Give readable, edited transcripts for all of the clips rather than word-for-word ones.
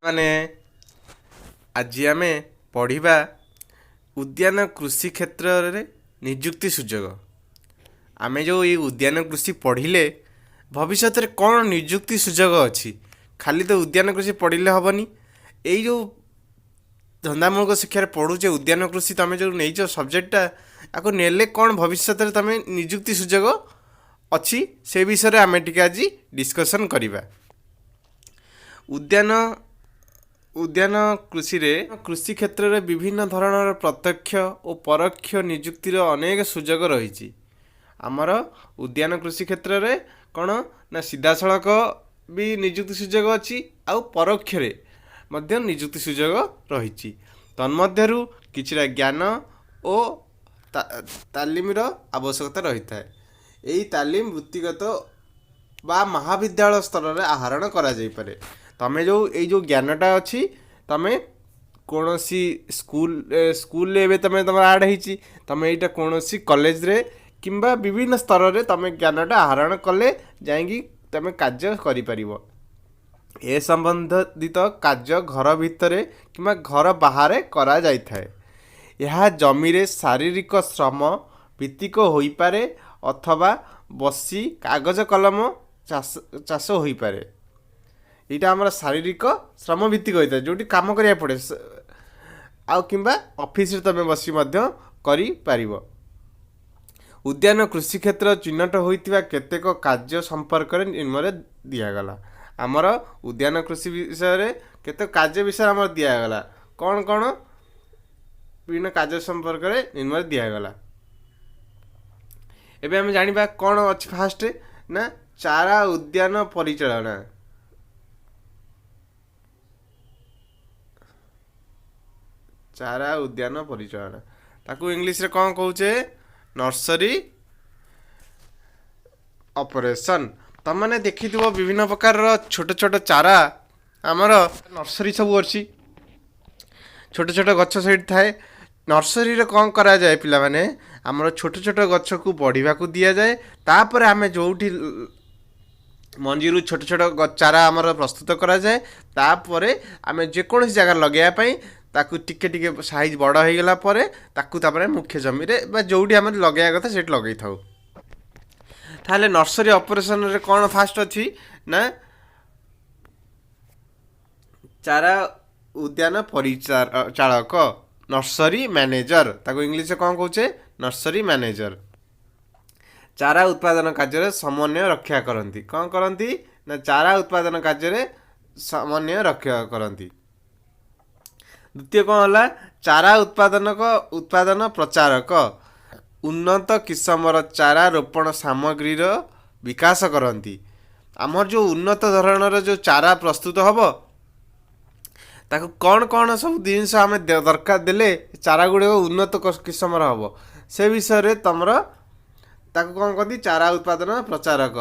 ମାନେ ଆଜି ଆମେ ପଢ଼ିବା ଉଦ୍ୟାନ କୃଷି କ୍ଷେତ୍ରରେ ନିଯୁକ୍ତି ସୁଯୋଗ। ଆମେ ଯେଉଁ ଏଇ ଉଦ୍ୟାନ କୃଷି ପଢ଼ିଲେ ଭବିଷ୍ୟତରେ କ'ଣ ନିଯୁକ୍ତି ସୁଯୋଗ ଅଛି? ଖାଲି ତ ଉଦ୍ୟାନ କୃଷି ପଢ଼ିଲେ ହେବନି। ଏଇ ଯେଉଁ ଧନ୍ଦାମୂଳକ ଶିକ୍ଷାରେ ପଢ଼ୁଛେ ଉଦ୍ୟାନ କୃଷି, ତୁମେ ଯେଉଁ ନେଇଛ ସବଜେକ୍ଟଟା, ଆକୁ ନେଲେ କ'ଣ ଭବିଷ୍ୟତରେ ତୁମେ ନିଯୁକ୍ତି ସୁଯୋଗ ଅଛି, ସେ ବିଷୟରେ ଆମେ ଟିକେ ଆଜି ଡିସ୍କସନ୍ କରିବା। ଉଦ୍ୟାନ କୃଷିରେ, କୃଷି କ୍ଷେତ୍ରରେ ବିଭିନ୍ନ ଧରଣର ପ୍ରତ୍ୟକ୍ଷ ଓ ପରୋକ୍ଷ ନିଯୁକ୍ତିର ଅନେକ ସୁଯୋଗ ରହିଛି। ଆମର ଉଦ୍ୟାନ କୃଷି କ୍ଷେତ୍ରରେ କ'ଣ ନା ସିଧାସଳଖ ବି ନିଯୁକ୍ତି ସୁଯୋଗ ଅଛି ଆଉ ପରୋକ୍ଷରେ ମଧ୍ୟ ନିଯୁକ୍ତି ସୁଯୋଗ ରହିଛି। ତନ୍ମଧ୍ୟରୁ କିଛିଟା ଜ୍ଞାନ ଓ ତାଲିମର ଆବଶ୍ୟକତା ରହିଥାଏ। ଏହି ତାଲିମ ବୃତ୍ତିଗତ ବା ମହାବିଦ୍ୟାଳୟ ସ୍ତରରେ ଆହରଣ କରାଯାଇପାରେ। ତମେ ଯେଉଁ ଏଇ ଯେଉଁ ଜ୍ଞାନଟା ଅଛି, ତମେ କୌଣସି ସ୍କୁଲରେ ଏବେ ତମେ ତମର ଆଡ଼୍ ହେଇଛି, ତମେ ଏଇଟା କୌଣସି କଲେଜରେ କିମ୍ବା ବିଭିନ୍ନ ସ୍ତରରେ ତମେ ଜ୍ଞାନଟା ଆହରଣ କଲେ ଯାଇକି ତମେ କାର୍ଯ୍ୟ କରିପାରିବ। ଏ ସମ୍ବନ୍ଧିତ କାର୍ଯ୍ୟ ଘର ଭିତରେ କିମ୍ବା ଘର ବାହାରେ କରାଯାଇଥାଏ। ଏହା ଜମିରେ ଶାରୀରିକ ଶ୍ରମ ଭିତ୍ତିକ ହୋଇପାରେ ଅଥବା ବସି କାଗଜ କଲମ ଚାଷ ହୋଇପାରେ। ଏଇଟା ଆମର ଶାରୀରିକ ଶ୍ରମ ଭିତ୍ତିକ ହୋଇଥାଏ, ଯେଉଁଠି କାମ କରିବାକୁ ପଡ଼େ, ଆଉ କିମ୍ବା ଅଫିସରେ ତୁମେ ବସି ମଧ୍ୟ କରିପାରିବ। ଉଦ୍ୟାନ କୃଷି କ୍ଷେତ୍ର ଚିହ୍ନଟ ହୋଇଥିବା କେତେକ କାର୍ଯ୍ୟ ସମ୍ପର୍କରେ ନିମ୍ନରେ ଦିଆଗଲା। ଆମର ଉଦ୍ୟାନ କୃଷି ବିଷୟରେ କେତେ କାର୍ଯ୍ୟ ବିଷୟରେ ଆମର ଦିଆଗଲା। କ'ଣ କ'ଣ ବିଭିନ୍ନ କାର୍ଯ୍ୟ ସମ୍ପର୍କରେ ନିମ୍ନରେ ଦିଆଗଲା। ଏବେ ଆମେ ଜାଣିବା କ'ଣ ଅଛି। ଫାଷ୍ଟ ନା ଚାରା ଉଦ୍ୟାନ ପରିଚାଳନା। ଚାରା ଉଦ୍ୟାନ ପରିଚାଳନା, ତାକୁ ଇଂଲିଶରେ କ'ଣ କହୁଛେ? Nursery operation. ତମମାନେ ଦେଖିଥିବ ବିଭିନ୍ନ ପ୍ରକାରର ଛୋଟ ଛୋଟ ଚାରା, ଆମର ନର୍ସରୀ ସବୁ ଅଛି, ଛୋଟ ଛୋଟ ଗଛ ସେଇଠି ଥାଏ। ନର୍ସରୀରେ କ'ଣ କରାଯାଏ ପିଲାମାନେ? ଆମର ଛୋଟ ଛୋଟ ଗଛକୁ ବଢ଼ିବାକୁ ଦିଆଯାଏ। ତାପରେ ଆମେ ଯେଉଁଠି ମଞ୍ଜିରୁ ଛୋଟ ଛୋଟ ଚାରା ଆମର ପ୍ରସ୍ତୁତ କରାଯାଏ, ତାପରେ ଆମେ ଯେକୌଣସି ଜାଗାରେ ଲଗାଇବା ପାଇଁ ତାକୁ ଟିକେ ଟିକେ ସାଇଜ୍ ବଡ଼ ହେଇଗଲା ପରେ ତାକୁ ତାପରେ ମୁଖ୍ୟ ଜମିରେ ବା ଯେଉଁଠି ଆମେ ଲଗାଇବା କଥା ସେଇଠି ଲଗାଇଥାଉ। ତାହେଲେ ନର୍ସରୀ ଅପରେସନରେ କ'ଣ ଫାଷ୍ଟ ଅଛି ନା ଚାରା ଉଦ୍ୟାନ ପରିଚାଳକ, ନର୍ସରୀ ମ୍ୟାନେଜର। ତାକୁ ଇଂଲିଶରେ କ'ଣ କହୁଛେ? Nursery manager. ଚାରା ଉତ୍ପାଦନ କାର୍ଯ୍ୟରେ ସମନ୍ୱୟ ରକ୍ଷା କରନ୍ତି। କ'ଣ କରନ୍ତି ନା ଚାରା ଉତ୍ପାଦନ କାର୍ଯ୍ୟରେ ସମନ୍ୱୟ ରକ୍ଷା କରନ୍ତି। ଦ୍ୱିତୀୟ କ'ଣ ହେଲା? ଚାରା ଉତ୍ପାଦନ ପ୍ରଚାରକ। ଉନ୍ନତ କିସମର ଚାରା ରୋପଣ ସାମଗ୍ରୀର ବିକାଶ କରନ୍ତି। ଆମର ଯେଉଁ ଉନ୍ନତ ଧରଣର ଯେଉଁ ଚାରା ପ୍ରସ୍ତୁତ ହେବ, ତାକୁ କ'ଣ କ'ଣ ସବୁ ଜିନିଷ ଆମେ ଦରକାର ଦେଲେ ଚାରା ଗୁଡ଼ିକ ଉନ୍ନତ କିସମର ହେବ, ସେ ବିଷୟରେ ତମର ତାକୁ କ'ଣ କହନ୍ତି? ଚାରା ଉତ୍ପାଦନ ପ୍ରଚାରକ।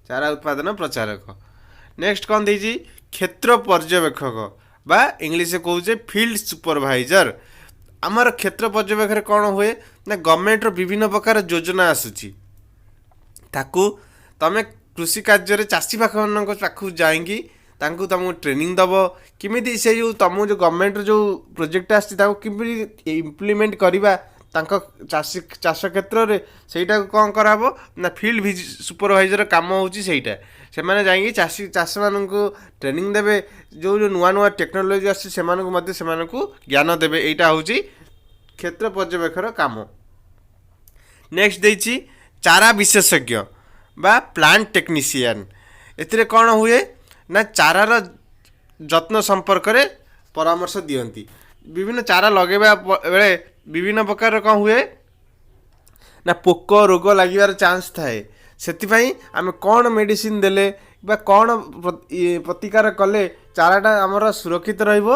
ଚାରା ଉତ୍ପାଦନ ପ୍ରଚାରକ। ନେକ୍ସଟ କ'ଣ ଦେଇଛି? କ୍ଷେତ୍ର ପର୍ଯ୍ୟବେକ୍ଷକ ବା ଇଂଲିଶରେ କହୁଛେ ଫିଲ୍ଡ ସୁପରଭାଇଜର। ଆମର କ୍ଷେତ୍ର ପର୍ଯ୍ୟବେକ୍ଷକରେ କ'ଣ ହୁଏ ନା ଗଭର୍ଣ୍ଣମେଣ୍ଟର ବିଭିନ୍ନ ପ୍ରକାର ଯୋଜନା ଆସୁଛି, ତାକୁ ତମେ କୃଷି କାର୍ଯ୍ୟରେ ଚାଷୀ ପାଖମାନଙ୍କ ପାଖକୁ ଯାଇକି ତାଙ୍କୁ ତମକୁ ଟ୍ରେନିଂ ଦେବ, କେମିତି ସେ ଯେଉଁ ତମକୁ ଯେଉଁ ଗଭର୍ଣ୍ଣମେଣ୍ଟର ଯେଉଁ ପ୍ରୋଜେକ୍ଟ ଆସିଛି ତାକୁ କେମିତି ଇମ୍ପ୍ଲିମେଣ୍ଟ କରିବା ତାଙ୍କ ଚାଷ କ୍ଷେତ୍ରରେ, ସେଇଟାକୁ କ'ଣ କରାହେବ ନା ଫିଲ୍ଡ ସୁପରଭାଇଜର କାମ ହେଉଛି ସେଇଟା। ସେମାନେ ଯାଇକି ଚାଷୀମାନଙ୍କୁ ଟ୍ରେନିଂ ଦେବେ, ଯେଉଁ ଯେଉଁ ନୂଆ ନୂଆ ଟେକ୍ନୋଲୋଜି ଆସୁଛି ସେମାନଙ୍କୁ ମଧ୍ୟ ସେମାନଙ୍କୁ ଜ୍ଞାନ ଦେବେ। ଏଇଟା ହେଉଛି କ୍ଷେତ୍ର ପର୍ଯ୍ୟବେକ୍ଷର କାମ। ନେକ୍ସଟ ଦେଇଛି ଚାରା ବିଶେଷଜ୍ଞ ବା ପ୍ଲାଣ୍ଟ ଟେକ୍ନିସିଆନ୍। ଏଥିରେ କ'ଣ ହୁଏ ନା ଚାରାର ଯତ୍ନ ସମ୍ପର୍କରେ ପରାମର୍ଶ ଦିଅନ୍ତି। ବିଭିନ୍ନ ଚାରା ଲଗାଇବା ବେଳେ ବିଭିନ୍ନ ପ୍ରକାରର କ'ଣ ହୁଏ ନା ପୋକ ରୋଗ ଲାଗିବାର ଚାନ୍ସ ଥାଏ। ସେଥିପାଇଁ ଆମେ କ'ଣ ମେଡ଼ିସିନ ଦେଲେ ବା କ'ଣ ପ୍ରତିକାର କଲେ ଚାରାଟା ଆମର ସୁରକ୍ଷିତ ରହିବ,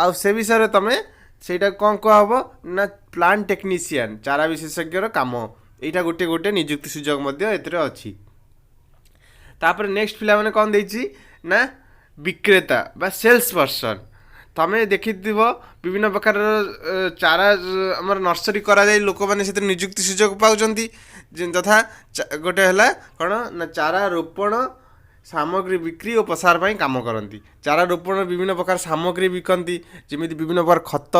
ଆଉ ସେ ବିଷୟରେ ତମେ ସେଇଟା କ'ଣ କୁହାହେବ ନା ପ୍ଲାଣ୍ଟ ଟେକ୍ନିସିଆନ୍, ଚାରା ବିଶେଷଜ୍ଞର କାମ। ଏଇଟା ଗୋଟେ ଗୋଟେ ନିଯୁକ୍ତି ସୁଯୋଗ ମଧ୍ୟ ଏଥିରେ ଅଛି। ତାପରେ ନେକ୍ସଟ ପିଲାମାନେ କ'ଣ ଦେଇଛି ନା ବିକ୍ରେତା ବା ସେଲ୍ସ ପର୍ସନ୍। ତମେ ଦେଖିଥିବ ବିଭିନ୍ନ ପ୍ରକାରର ଚାରା ଆମର ନର୍ସରୀ କରାଯାଇ ଲୋକମାନେ ସେଥିରେ ନିଯୁକ୍ତି ସୁଯୋଗ ପାଉଛନ୍ତି। ଯଥା ଗୋଟେ ହେଲା କ'ଣ ନା ଚାରା ରୋପଣ ସାମଗ୍ରୀ ବିକ୍ରି ଓ ପ୍ରସାର ପାଇଁ କାମ କରନ୍ତି। ଚାରା ରୋପଣ ବିଭିନ୍ନ ପ୍ରକାର ସାମଗ୍ରୀ ବିକନ୍ତି, ଯେମିତି ବିଭିନ୍ନ ପ୍ରକାର ଖତ,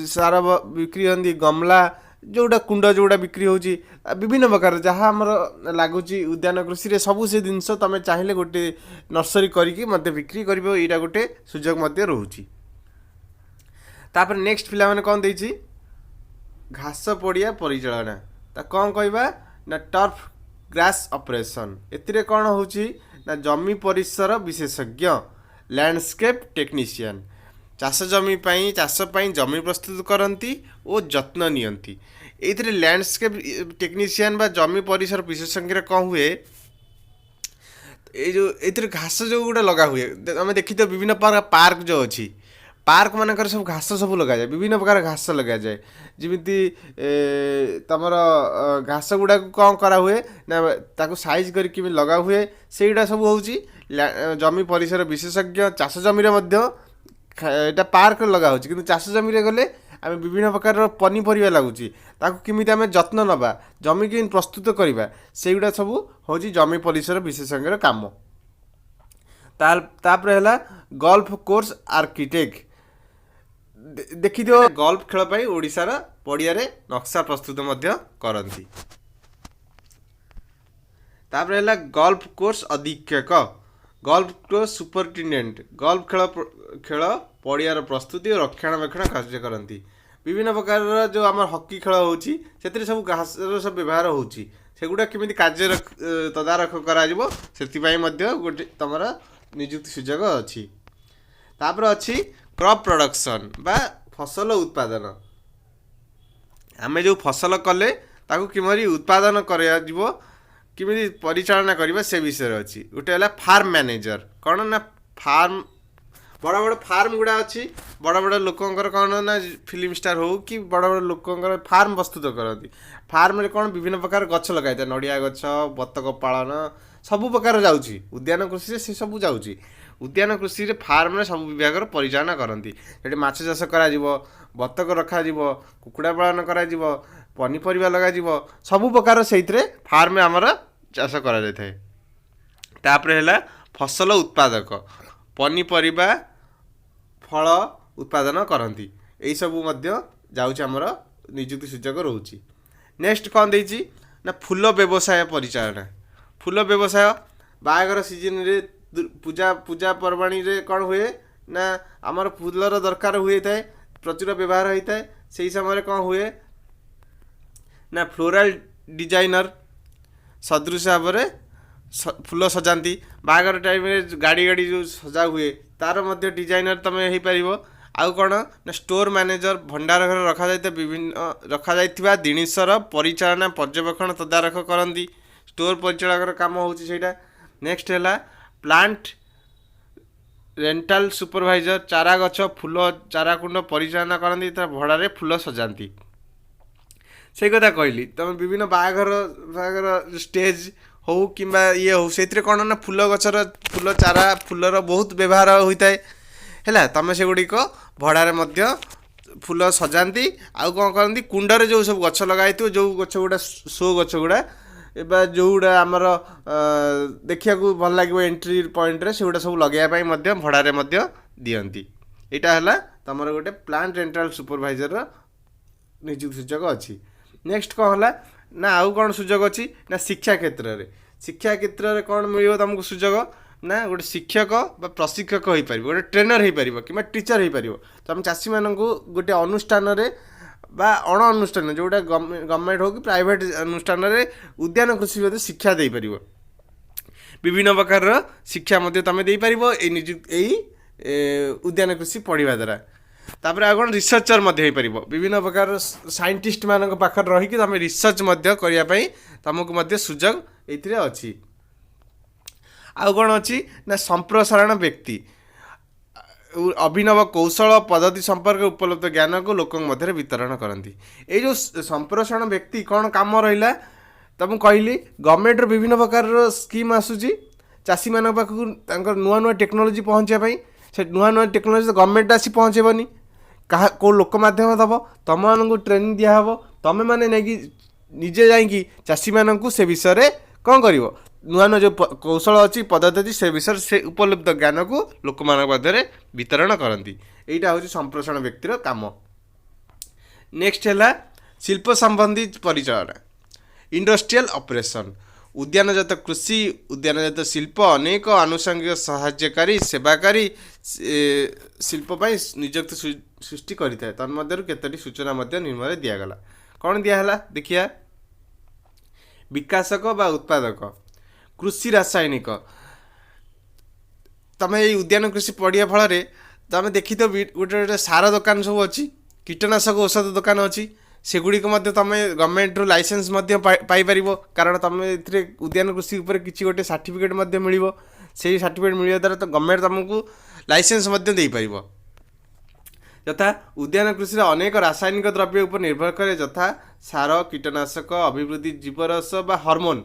ସାର ବିକ୍ରି କରନ୍ତି, ଗମଲା ଯେଉଁଟା, କୁଣ୍ଡ ଯେଉଁଟା ବିକ୍ରି ହେଉଛି, ବିଭିନ୍ନ ପ୍ରକାର ଯାହା ଆମର ଲାଗୁଛି ଉଦ୍ୟାନ କୃଷିରେ, ସବୁ ସେ ଜିନିଷ ତମେ ଚାହିଁଲେ ଗୋଟେ ନର୍ସରୀ କରିକି ମଧ୍ୟ ବିକ୍ରି କରିବ। ଏଇଟା ଗୋଟେ ସୁଯୋଗ ମଧ୍ୟ ରହୁଛି। ତାପରେ ନେକ୍ସଟ ପିଲାମାନେ କ'ଣ ଦେଇଛି? ଘାସ ପଡ଼ିଆ ପରିଚାଳନା। ତା କ'ଣ କହିବା ନା ଟର୍ଫ ଗ୍ରାସ୍ ଅପରେସନ୍। ଏଥିରେ କ'ଣ ହେଉଛି ନା ଜମି ପରିସର ବିଶେଷଜ୍ଞ, ଲ୍ୟାଣ୍ଡସ୍କେପ୍ ଟେକ୍ନିସିଆନ୍, ଚାଷ ଜମି ପାଇଁ, ଚାଷ ପାଇଁ ଜମି ପ୍ରସ୍ତୁତ କରନ୍ତି ଓ ଯତ୍ନ ନିଅନ୍ତି। ଏଇଥିରେ ଲ୍ୟାଣ୍ଡସ୍କେପ୍ ଟେକ୍ନିସିଆନ୍ ବା ଜମି ପରିସର ବିଶେଷଜ୍ଞରେ କ'ଣ ହୁଏ? ଏଇ ଯେଉଁ ଏଇଥିରେ ଘାସ ଯେଉଁଗୁଡ଼ା ଲଗା ହୁଏ, ଆମେ ଦେଖିଥିବ ବିଭିନ୍ନ ପ୍ରକାର ପାର୍କ ଯେଉଁ ଅଛି, ପାର୍କ ମାନଙ୍କରେ ସବୁ ଘାସ ସବୁ ଲଗାଯାଏ, ବିଭିନ୍ନ ପ୍ରକାର ଘାସ ଲଗାଯାଏ। ଯେମିତି ତମର ଘାସ ଗୁଡ଼ାକୁ କ'ଣ କରାହୁଏ ନା ତାକୁ ସାଇଜ୍ କରିକି କେମିତି ଲଗା ହୁଏ, ସେଇଗୁଡ଼ା ସବୁ ହେଉଛି ଜମି ପରିସର ବିଶେଷଜ୍ଞ। ଚାଷ ଜମିରେ ମଧ୍ୟ ଏଇଟା ପାର୍କରେ ଲଗା ହେଉଛି, କିନ୍ତୁ ଚାଷ ଜମିରେ ଗଲେ ଆମେ ବିଭିନ୍ନ ପ୍ରକାରର ପନିପରିବା ଲାଗୁଛି, ତାକୁ କେମିତି ଆମେ ଯତ୍ନ ନେବା, ଜମି କେମିତି ପ୍ରସ୍ତୁତ କରିବା, ସେଇଗୁଡ଼ା ସବୁ ହେଉଛି ଜମି ପରିସର ବିଶେଷଜ୍ଞର କାମ। ତାପରେ ହେଲା ଗଲ୍ଫ କୋର୍ସ ଆର୍କିଟେକ୍ଟ। ଦେଖିଥିବ, ଗଲ୍ଫ ଖେଳ ପାଇଁ ଓଡ଼ିଶାର ପଡ଼ିଆରେ ନକ୍ସା ପ୍ରସ୍ତୁତ ମଧ୍ୟ କରନ୍ତି। ତାପରେ ହେଲା ଗଲ୍ଫ କୋର୍ସ ଅଧୀକ୍ଷକ, ଗଲ୍ଫ କୋର୍ସ ସୁପରିଟେଣ୍ଡେଣ୍ଟ, ଗଲ୍ଫ ଖେଳ ପଡ଼ିଆର ପ୍ରସ୍ତୁତି ଓ ରକ୍ଷଣାବେକ୍ଷଣ କାର୍ଯ୍ୟ କରନ୍ତି। ବିଭିନ୍ନ ପ୍ରକାରର ଯେଉଁ ଆମର ହକି ଖେଳ ହେଉଛି, ସେଥିରେ ସବୁ ଘାସର ସବୁ ବ୍ୟବହାର ହେଉଛି, ସେଗୁଡ଼ା କେମିତି କାର୍ଯ୍ୟ ତଦାରଖ କରାଯିବ, ସେଥିପାଇଁ ମଧ୍ୟ ଗୋଟେ ତମର ନିଯୁକ୍ତି ସୁଯୋଗ ଅଛି। ତାପରେ ଅଛି କ୍ରପ୍ ପ୍ରଡକ୍ସନ୍ ବା ଫସଲ ଉତ୍ପାଦନ। ଆମେ ଯେଉଁ ଫସଲ କଲେ ତାକୁ କିପରି ଉତ୍ପାଦନ କରାଯିବ, କେମିତି ପରିଚାଳନା କରିବା, ସେ ବିଷୟରେ ଅଛି। ଗୋଟେ ହେଲା ଫାର୍ମ ମ୍ୟାନେଜର। କ'ଣ ନା ଫାର୍ମ, ବଡ଼ ବଡ଼ ଫାର୍ମ ଗୁଡ଼ା ଅଛି, ବଡ଼ ବଡ଼ ଲୋକଙ୍କର, କ'ଣ ନା ଫିଲ୍ମ ଷ୍ଟାର ହଉ କି ବଡ଼ ବଡ଼ ଲୋକଙ୍କର ଫାର୍ମ ପ୍ରସ୍ତୁତ କରନ୍ତି। ଫାର୍ମରେ କ'ଣ ବିଭିନ୍ନ ପ୍ରକାର ଗଛ ଲଗାଇଥାଏ, ନଡ଼ିଆ ଗଛ, ବତକ ପାଳନ, ସବୁ ପ୍ରକାର ଯାଉଛି। ଉଦ୍ୟାନ କୃଷିରେ ସେ ସବୁ ଯାଉଛି। ଉଦ୍ୟାନ କୃଷିରେ ଫାର୍ମରେ ସବୁ ବିଭାଗର ପରିଚାଳନା କରନ୍ତି। ସେଠି ମାଛ ଚାଷ କରାଯିବ, ବତକ ରଖାଯିବ, କୁକୁଡ଼ା ପାଳନ କରାଯିବ, ପନିପରିବା ଲଗାଯିବ, ସବୁ ପ୍ରକାର ସେଇଥିରେ ଫାର୍ମରେ ଆମର ଚାଷ କରାଯାଇଥାଏ। ତାପରେ ହେଲା ଫସଲ ଉତ୍ପାଦକ, ପନିପରିବା, ଫଳ ଉତ୍ପାଦନ କରନ୍ତି। ଏଇସବୁ ମଧ୍ୟ ଯାଉଛି, ଆମର ନିଯୁକ୍ତି ସୁଯୋଗ ରହୁଛି। ନେକ୍ସଟ କ'ଣ ଦେଇଛି ନା ଫୁଲ ବ୍ୟବସାୟ ପରିଚାଳନା। ଫୁଲ ବ୍ୟବସାୟ ବାହାଘର ସିଜନରେ, ପୂଜା ପର୍ବାଣୀରେ କ'ଣ ହୁଏ ନା ଆମର ଫୁଲର ଦରକାର ହୋଇଥାଏ, ପ୍ରଚୁର ବ୍ୟବହାର ହୋଇଥାଏ। ସେଇ ସମୟରେ କ'ଣ ହୁଏ ନା ଫ୍ଲୋରାଲ ଡିଜାଇନର ସଦୃଶ ଭାବରେ ଫୁଲ ସଜାନ୍ତି। ବାହାଘର ଟାଇମ୍ରେ ଗାଡ଼ି ଗାଡ଼ି ଯେଉଁ ସଜା ହୁଏ, ତାର ମଧ୍ୟ ଡିଜାଇନର ତୁମେ ହେଇପାରିବ। ଆଉ କ'ଣ ନା ଷ୍ଟୋର ମ୍ୟାନେଜର, ଭଣ୍ଡାର ଘରେ ରଖାଯାଇଥିବା ବିଭିନ୍ନ ରଖାଯାଇଥିବା ଜିନିଷର ପରିଚାଳନା, ପର୍ଯ୍ୟବେକ୍ଷଣ, ତଦାରଖ କରନ୍ତି। ଷ୍ଟୋର ପରିଚାଳକର କାମ ହେଉଛି ସେଇଟା। ନେକ୍ସଟ ହେଲା ପ୍ଲାଣ୍ଟ ରେଣ୍ଟାଲ ସୁପରଭାଇଜର, ଚାରା ଗଛ, ଫୁଲ ଚାରା କୁଣ୍ଡ ପରିଚାଳନା କରନ୍ତି, ତା ଭଡ଼ାରେ ଫୁଲ ସଜାନ୍ତି। ସେଇ କଥା କହିଲି, ତମେ ବିଭିନ୍ନ ବାହାଘର ବାହାଘର ଷ୍ଟେଜ୍ ହଉ କିମ୍ବା ଇଏ ହଉ, ସେଇଥିରେ କ'ଣ ନା ଫୁଲ ଗଛର, ଫୁଲ ଚାରା, ଫୁଲର ବହୁତ ବ୍ୟବହାର ହୋଇଥାଏ। ହେଲା, ତମେ ସେଗୁଡ଼ିକ ଭଡ଼ାରେ ମଧ୍ୟ ଫୁଲ ସଜାନ୍ତି। ଆଉ କ'ଣ କରନ୍ତି? କୁଣ୍ଡରେ ଯେଉଁ ସବୁ ଗଛ ଲଗା ହେଇଥିବ, ଯେଉଁ ଗଛ ଗୁଡ଼ା ଶୋ ଗଛ ଗୁଡ଼ା ବା ଯେଉଁଗୁଡ଼ା ଆମର ଦେଖିବାକୁ ଭଲ ଲାଗିବ ଏଣ୍ଟ୍ରି ପଏଣ୍ଟରେ, ସେଗୁଡ଼ା ସବୁ ଲଗାଇବା ପାଇଁ ମଧ୍ୟ ଭଡ଼ାରେ ମଧ୍ୟ ଦିଅନ୍ତି। ଏଇଟା ହେଲା ତମର ଗୋଟେ ପ୍ଲାଣ୍ଟ ରେଣ୍ଟାଲ ସୁପରଭାଇଜରର ନିଯୁକ୍ତି ସୁଯୋଗ ଅଛି। ନେକ୍ସଟ କ'ଣ ହେଲା ନା ଆଉ କ'ଣ ସୁଯୋଗ ଅଛି ନା ଶିକ୍ଷା କ୍ଷେତ୍ରରେ। ଶିକ୍ଷା କ୍ଷେତ୍ରରେ କ'ଣ ମିଳିବ ତମକୁ ସୁଯୋଗ ନା ଗୋଟେ ଶିକ୍ଷକ ବା ପ୍ରଶିକ୍ଷକ ହୋଇପାରିବ, ଗୋଟେ ଟ୍ରେନର ହେଇପାରିବ କିମ୍ବା ଟିଚର ହେଇପାରିବ। ତମେ ଚାଷୀମାନଙ୍କୁ ଗୋଟେ ଅନୁଷ୍ଠାନରେ ବା ଅଣ ଅନୁଷ୍ଠାନ, ଯେଉଁଟା ଗଭର୍ଣ୍ଣମେଣ୍ଟ ହଉ କି ପ୍ରାଇଭେଟ ଅନୁଷ୍ଠାନରେ ଉଦ୍ୟାନ କୃଷି ମଧ୍ୟ ଶିକ୍ଷା ଦେଇପାରିବ। ବିଭିନ୍ନ ପ୍ରକାରର ଶିକ୍ଷା ମଧ୍ୟ ତମେ ଦେଇପାରିବ ଏଇ ନିଯୁକ୍ତି ଏଇ ଉଦ୍ୟାନ କୃଷି ପଢ଼ିବା ଦ୍ୱାରା। ତାପରେ ଆଉ କ'ଣ? ରିସର୍ଚ୍ଚର ମଧ୍ୟ ହେଇପାରିବ। ବିଭିନ୍ନ ପ୍ରକାରର ସାଇଣ୍ଟିଷ୍ଟ ମାନଙ୍କ ପାଖରେ ରହିକି ତମେ ରିସର୍ଚ୍ଚ ମଧ୍ୟ କରିବା ପାଇଁ ତମକୁ ମଧ୍ୟ ସୁଯୋଗ ଏଇଥିରେ ଅଛି। ଆଉ କ'ଣ ଅଛି ନା ସମ୍ପ୍ରସାରଣ ବ୍ୟକ୍ତି, ଅଭିନବ କୌଶଳ ପଦ୍ଧତି ସମ୍ପର୍କରେ ଉପଲବ୍ଧ ଜ୍ଞାନକୁ ଲୋକଙ୍କ ମଧ୍ୟରେ ବିତରଣ କରନ୍ତି। ଏଇ ଯେଉଁ ସମ୍ପ୍ରସାରଣ ବ୍ୟକ୍ତି କ'ଣ କାମ ରହିଲା ତ ମୁଁ କହିଲି, ଗଭର୍ଣ୍ଣମେଣ୍ଟର ବିଭିନ୍ନ ପ୍ରକାରର ସ୍କିମ୍ ଆସୁଛି ଚାଷୀମାନଙ୍କ ପାଖକୁ ତାଙ୍କର ନୂଆ ନୂଆ ଟେକ୍ନୋଲୋଜି ପହଞ୍ଚିବା ପାଇଁ। ସେ ନୂଆ ନୂଆ ଟେକ୍ନୋଲୋଜି ତ ଗଭର୍ଣ୍ଣମେଣ୍ଟ ଆସି ପହଞ୍ଚେଇବନି, କାହା କେଉଁ ଲୋକ ମାଧ୍ୟମ ଦେବ। ତୁମମାନଙ୍କୁ ଟ୍ରେନିଂ ଦିଆହେବ, ତୁମେମାନେ ନେଇକି ନିଜେ ଯାଇକି ଚାଷୀମାନଙ୍କୁ ସେ ବିଷୟରେ କ'ଣ କରିବ, ନୂଆ ନୂଆ ଯେଉଁ କୌଶଳ ଅଛି, ପଦ୍ଧତି ଅଛି, ସେ ବିଷୟରେ ସେ ଉପଲବ୍ଧ ଜ୍ଞାନକୁ ଲୋକମାନଙ୍କ ମଧ୍ୟରେ ବିତରଣ କରନ୍ତି। ଏଇଟା ହେଉଛି ସମ୍ପ୍ରସାରଣ ବ୍ୟକ୍ତିର କାମ। ନେକ୍ସଟ ହେଲା ଶିଳ୍ପ ସମ୍ବନ୍ଧୀ ପରିଚାଳନା, ଇଣ୍ଡଷ୍ଟ୍ରିଆଲ ଅପରେସନ୍। ଉଦ୍ୟାନଜାତ କୃଷି, ଉଦ୍ୟାନଜାତ ଶିଳ୍ପ ଅନେକ ଆନୁଷଙ୍ଗିକ ସାହାଯ୍ୟକାରୀ ସେବାକାରୀ ଶିଳ୍ପ ପାଇଁ ନିଯୁକ୍ତି ସୃଷ୍ଟି କରିଥାଏ। ତନ୍ମଧ୍ୟରୁ କେତୋଟି ସୂଚନା ମଧ୍ୟ ନିମ୍ନରେ ଦିଆଗଲା। କ'ଣ ଦିଆହେଲା ଦେଖିବା। ବିକାଶକ ବା ଉତ୍ପାଦକ, କୃଷି ରାସାୟନିକ। ତମେ ଏଇ ଉଦ୍ୟାନ କୃଷି ପଢ଼ିବା ଫଳରେ ତମେ ଦେଖିଥିବ, ଗୋଟେ ଗୋଟେ ସାର ଦୋକାନ ସବୁ ଅଛି, କୀଟନାଶକ ଔଷଧ ଦୋକାନ ଅଛି। ସେଗୁଡ଼ିକ ମଧ୍ୟ ତମେ ଗଭର୍ଣ୍ଣମେଣ୍ଟରୁ ଲାଇସେନ୍ସ ମଧ୍ୟ ପାଇପାରିବ, କାରଣ ତମେ ଏଥିରେ ଉଦ୍ୟାନ କୃଷି ଉପରେ କିଛି ଗୋଟେ ସାର୍ଟିଫିକେଟ୍ ମଧ୍ୟ ମିଳିବ। ସେଇ ସାର୍ଟିଫିକେଟ୍ ମିଳିବା ଦ୍ୱାରା ତ ଗଭର୍ଣ୍ଣମେଣ୍ଟ ତମକୁ ଲାଇସେନ୍ସ ମଧ୍ୟ ଦେଇପାରିବ। ଯଥା ଉଦ୍ୟାନ କୃଷିରେ ଅନେକ ରାସାୟନିକ ଦ୍ରବ୍ୟ ଉପରେ ନିର୍ଭର କରେ, ଯଥା ସାର, କୀଟନାଶକ, ଅଭିବୃଦ୍ଧି ଜୀବରସ ବା ହରମୋନ୍।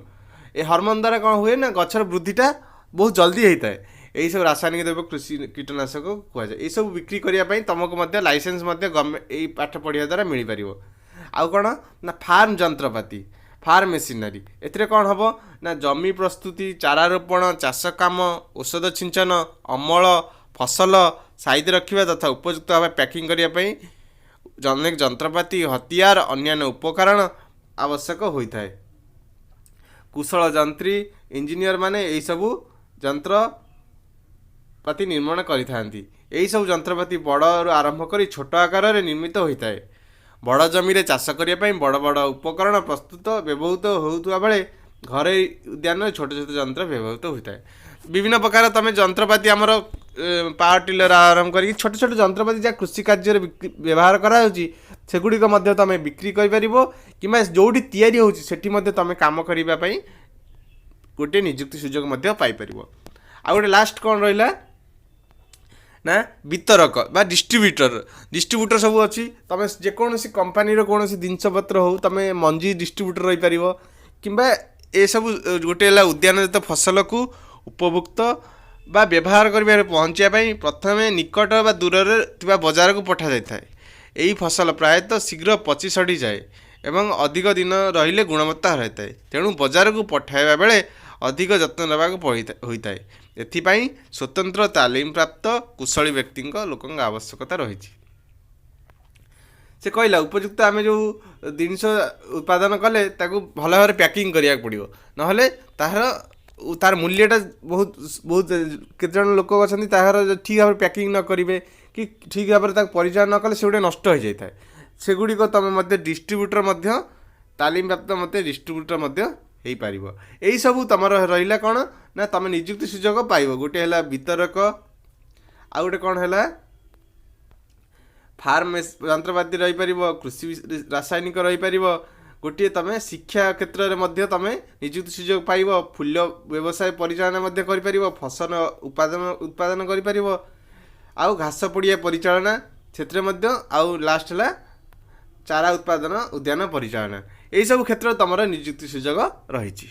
ଏ ହରମୋନ୍ ଦ୍ୱାରା କ'ଣ ହୁଏ ନା ଗଛର ବୃଦ୍ଧିଟା ବହୁତ ଜଲ୍ଦି ହେଇଥାଏ। ଏଇସବୁ ରାସାୟନିକ ଦ୍ରବ୍ୟ କୃଷି କୀଟନାଶକ କୁହାଯାଏ। ଏଇସବୁ ବିକ୍ରି କରିବା ପାଇଁ ତୁମକୁ ମଧ୍ୟ ଲାଇସେନ୍ସ ମଧ୍ୟ ଗଭର୍ଣ୍ଣମେଣ୍ଟ ଏଇ ପାଠ ପଢ଼ିବା ଦ୍ୱାରା ମିଳିପାରିବ। ଆଉ କ'ଣ ନା ଫାର୍ମ ଯନ୍ତ୍ରପାତି, ଫାର୍ମ ମେସିନାରୀ। ଏଥିରେ କ'ଣ ହେବ ନା ଜମି ପ୍ରସ୍ତୁତି, ଚାରା ରୋପଣ, ଚାଷ କାମ, ଔଷଧ ଛିଞ୍ଚନ, ଅମଳ, ଫସଲ ସାଇତି ରଖିବା ତଥା ଉପଯୁକ୍ତ ଭାବେ ପ୍ୟାକିଂ କରିବା ପାଇଁ ଅନେକ ଯନ୍ତ୍ରପାତି, ହତିଆର, ଅନ୍ୟାନ୍ୟ ଉପକରଣ ଆବଶ୍ୟକ ହୋଇଥାଏ। କୁଶଳ ଯନ୍ତ୍ରୀ, ଇଞ୍ଜିନିୟର ମାନେ ଏହିସବୁ ଯନ୍ତ୍ରପାତି ନିର୍ମାଣ କରିଥାନ୍ତି। ଏହିସବୁ ଯନ୍ତ୍ରପାତି ବଡ଼ରୁ ଆରମ୍ଭ କରି ଛୋଟ ଆକାରରେ ନିର୍ମିତ ହୋଇଥାଏ। ବଡ଼ ଜମିରେ ଚାଷ କରିବା ପାଇଁ ବଡ଼ ବଡ଼ ଉପକରଣ ପ୍ରସ୍ତୁତ ବ୍ୟବହୃତ ହେଉଥିବା ବେଳେ ଘରୋଇ ଉଦ୍ୟାନରେ ଛୋଟ ଛୋଟ ଯନ୍ତ୍ର ବ୍ୟବହୃତ ହୋଇଥାଏ। ବିଭିନ୍ନ ପ୍ରକାର ତମେ ଯନ୍ତ୍ରପାତି, ଆମର ପାୱାର ଟିଲର ଆରମ୍ଭ କରିକି ଛୋଟ ଛୋଟ ଯନ୍ତ୍ରପାତି ଯାହା କୃଷି କାର୍ଯ୍ୟରେ ବ୍ୟବହାର କରାଯାଉଛି, ସେଗୁଡ଼ିକ ମଧ୍ୟ ତମେ ବିକ୍ରି କରିପାରିବ କିମ୍ବା ଯେଉଁଠି ତିଆରି ହେଉଛି ସେଠି ମଧ୍ୟ ତମେ କାମ କରିବା ପାଇଁ ଗୋଟିଏ ନିଯୁକ୍ତି ସୁଯୋଗ ମଧ୍ୟ ପାଇପାରିବ। ଆଉ ଗୋଟେ ଲାଷ୍ଟ କ'ଣ ରହିଲା ନା ବିତରକ ବା ଡିଷ୍ଟ୍ରିବ୍ୟୁଟର। ଡିଷ୍ଟ୍ରିବ୍ୟୁଟର ସବୁ ଅଛି। ତମେ ଯେକୌଣସି କମ୍ପାନୀର କୌଣସି ଜିନିଷପତ୍ର ହଉ, ତମେ ମଞ୍ଜି ଡିଷ୍ଟ୍ରିବ୍ୟୁଟର ରହିପାରିବ କିମ୍ବା ଏସବୁ। ଗୋଟେ ହେଲା ଉଦ୍ୟାନଜାତ ଫସଲକୁ ଉପଭୁକ୍ତ ବା ବ୍ୟବହାର କରିବାରେ ପହଞ୍ଚିବା ପାଇଁ ପ୍ରଥମେ ନିକଟ ବା ଦୂରରେ ଥିବା ବଜାରକୁ ପଠାଯାଇଥାଏ। ଏହି ଫସଲ ପ୍ରାୟତଃ ଶୀଘ୍ର ପଚି ସଢ଼ିଯାଏ ଏବଂ ଅଧିକ ଦିନ ରହିଲେ ଗୁଣବତ୍ତା ହରାଇଥାଏ। ତେଣୁ ବଜାରକୁ ପଠାଇବା ବେଳେ ଅଧିକ ଯତ୍ନ ନେବାକୁ ହୋଇଥାଏ। ଏଥିପାଇଁ ସ୍ୱତନ୍ତ୍ର ତାଲିମ ପ୍ରାପ୍ତ କୁଶଳୀ ବ୍ୟକ୍ତିଙ୍କ, ଲୋକଙ୍କ ଆବଶ୍ୟକତା ରହିଛି। ସେ କହିଲା, ଉପଯୁକ୍ତ ଆମେ ଯେଉଁ ଜିନିଷ ଉତ୍ପାଦନ କଲେ ତାକୁ ଭଲ ଭାବରେ ପ୍ୟାକିଂ କରିବାକୁ ପଡ଼ିବ, ନହେଲେ ତାହାର ମୂଲ୍ୟଟା ବହୁତ ବହୁତ। କେତେଜଣ ଲୋକ ଅଛନ୍ତି, ତାହାର ଠିକ୍ ଭାବରେ ପ୍ୟାକିଂ ନ କରିବେ କି ଠିକ୍ ଭାବରେ ତାକୁ ପରିଚାଳନା ନ କଲେ ସେଗୁଡ଼ିକ ନଷ୍ଟ ହୋଇଯାଇଥାଏ। ସେଗୁଡ଼ିକ ତୁମେ ମଧ୍ୟ ଡିଷ୍ଟ୍ରିବ୍ୟୁଟର ମଧ୍ୟ, ତାଲିମପ୍ରାପ୍ତ ମଧ୍ୟ ଡିଷ୍ଟ୍ରିବ୍ୟୁଟର ମଧ୍ୟ ହେଇପାରିବ। ଏଇସବୁ ତୁମର ରହିଲା କ'ଣ ନା ତୁମେ ନିଯୁକ୍ତି ସୁଯୋଗ ପାଇବ। ଗୋଟେ ହେଲା ବିତରକ, ଆଉ ଗୋଟେ କ'ଣ ହେଲା, ଫାର୍ମ ଯନ୍ତ୍ରପାତି ରହିପାରିବ, କୃଷି ରାସାୟନିକ ରହିପାରିବ। ଗୋଟିଏ ତୁମେ ଶିକ୍ଷା କ୍ଷେତ୍ରରେ ମଧ୍ୟ ତୁମେ ନିଯୁକ୍ତି ସୁଯୋଗ ପାଇବ। ଫୁଲ ବ୍ୟବସାୟ ପରିଚାଳନା ମଧ୍ୟ କରିପାରିବ, ଫସଲ ଉତ୍ପାଦନ କରିପାରିବ, ଆଉ ଘାସ ପଡ଼ିଆ ପରିଚାଳନା ସେଥିରେ ମଧ୍ୟ, ଆଉ ଲାଷ୍ଟ ହେଲା ଚାରା ଉତ୍ପାଦନ, ଉଦ୍ୟାନ ପରିଚାଳନା। ଏଇସବୁ କ୍ଷେତ୍ରରେ ତୁମର ନିଯୁକ୍ତି ସୁଯୋଗ ରହିଛି।